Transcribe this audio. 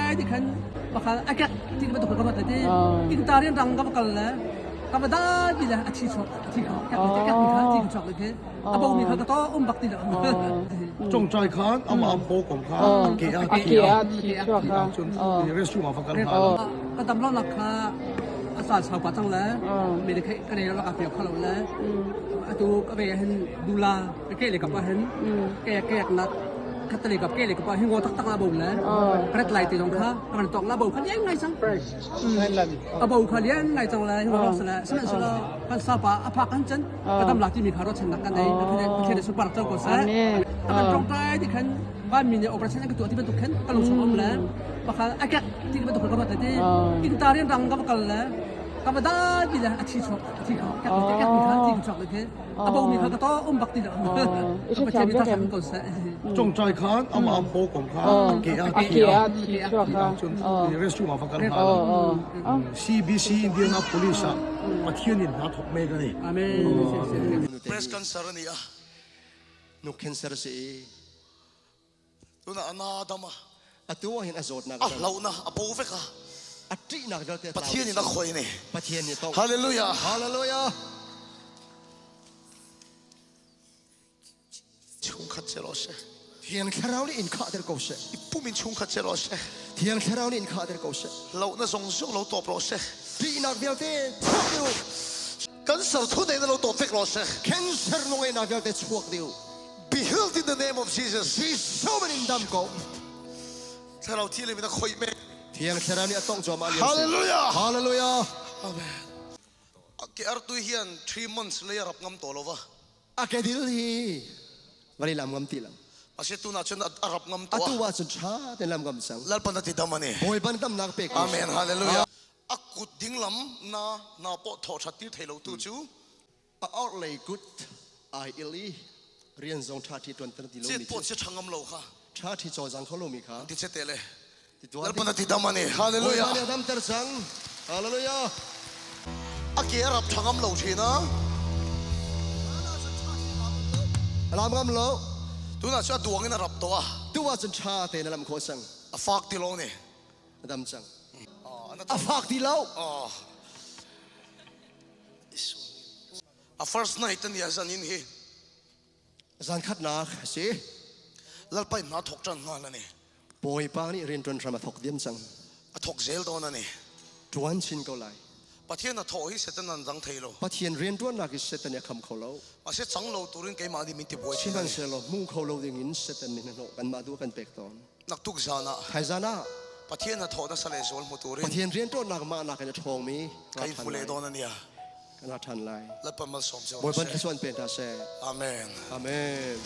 tongtai ti khan pakha akek ti bantuk ka ruat ti in ta rian rang ka va kal le ka va dai bi le a thi chuak a thi kha kek kek mi kha thi chuak le khi a bo mi kha ka to um bak ti lo. Tongtai khan ama am po kom kha ke a thi a thi chuak kha chun restroom a va kal kha ka dam lo nak kha a sa chau pa chang le me le ka nei lo ka pe kha lo le atu ka ve hin dula ke le ka pa hin ke ke nak khat le kap ke le kap hi ngo tak tak la bo le red light te jong kha kan tok la bo kha lian ngai chang a bo kha lian ngai chang le hi ngo sala sala sala kan sa pa a phak kan chen ka dam la ti mi kha ro chen nak kan nei pathian su par chau ko sa kan tong tai ti khan van mi ne operation ka tu ti bantuk khan ka lung chung om le pakha akek ti bantuk ka ruat ti in ta rian rang ka kal le ka va dai bi le a thi chuak a thi kha kek kek mi kha thi chuak le khi a bo mi kha ka to um bak ti lo pathian mi ta sam ko sa. Tongtai khan ama am po kom kha ke a thi a thi chuak kha chun restroom a va kal kha CBC Indianapolis a Pathian in hna thok mek ani. Amen. Breast cancer ani a. Nu cancer si. Tuna ana dama. Atu ah hin a zawtnak a hlauhna a bo vek a. A ṭihnak vialte Pathian in a khoi ni. Pathian nih tong. Hallelujah. Hallelujah. Chungkhat che rawh seh. Thiang Thlarau nih in khahter ko seh. I pum in chungkhat che rawh seh. Thiang Thlarau nih in khahter ko seh. Hlauhna zong zong lo tawp rawh seh. Ṭihnak vialte chuak dih u. Cancer thu neihna lo tawp vek rawh seh. Cancer nungeinak vialte chuak dih u. Be healed in the name of Jesus. Jesuh min in dam ko. Thlarau thianghlim in a khoih mek. Thiang Thlarau nih a tongh cuahmah lio si. Hallelujah. Hallelujah. Amen. Ke artui hian 3 months lei a rap ngam tawh lo va. A kedil hi vani lam ngam ti lo. Ase tuna chun a rap ngam to. Atu ah cun tha ten lam ngam sang. Lalpan a ti dam ani. Bawipa damnak pek. Amen. Hallelujah. A kut ding lam na na pawh thaw that tir thei lo tu chu. A or lei kut ai il i rian zong tha thi tuan ter ti lo mi. Chet pawh che thangam lo kha. Tha thi chaw zang kho lo mi kha. Ti che te le. Lalpan a ti dam ani. Hallelujah. Bawipa nih a damter cang. Hallelujah. A ke a rap thangam lo thin a. Lam ngam lo. Tunah cu a duang in a rap to a. Tu ah cun tha tein a lam khawh cang. A fak ti lo ni. A dam cang. A fak ti lo. A first night ani a zan in hi. Zan khatnak a si. Lalpa in hna thok ṭan hngal ani. Bawipa nih rianṭuan hram a thok diam cang. A thok zel dawn ani. Ṭuan chin ko lai. Pathian a thawh hi Satan an dang thei lo. Pathian rianṭuannak hi Satan nih a kham kho lo. Ase cang lo turin keimah nih min ti buai chin. Sihmanhsehlaw hmu kho lo ding in Satan nih hnahnawh kanmah duh a kan pek tawn. Naktuk zan ah. Thai zan ah. Pathian a thawh na sale zual hmu turin. Pathian rianṭuannak mah nak in a ṭhawngmi. Kai fu le dawn ania. Kan ra ṭhan lai. Lalpa malsawm cio Bawipa thluachuah in pe hna seh. Amen. Amen.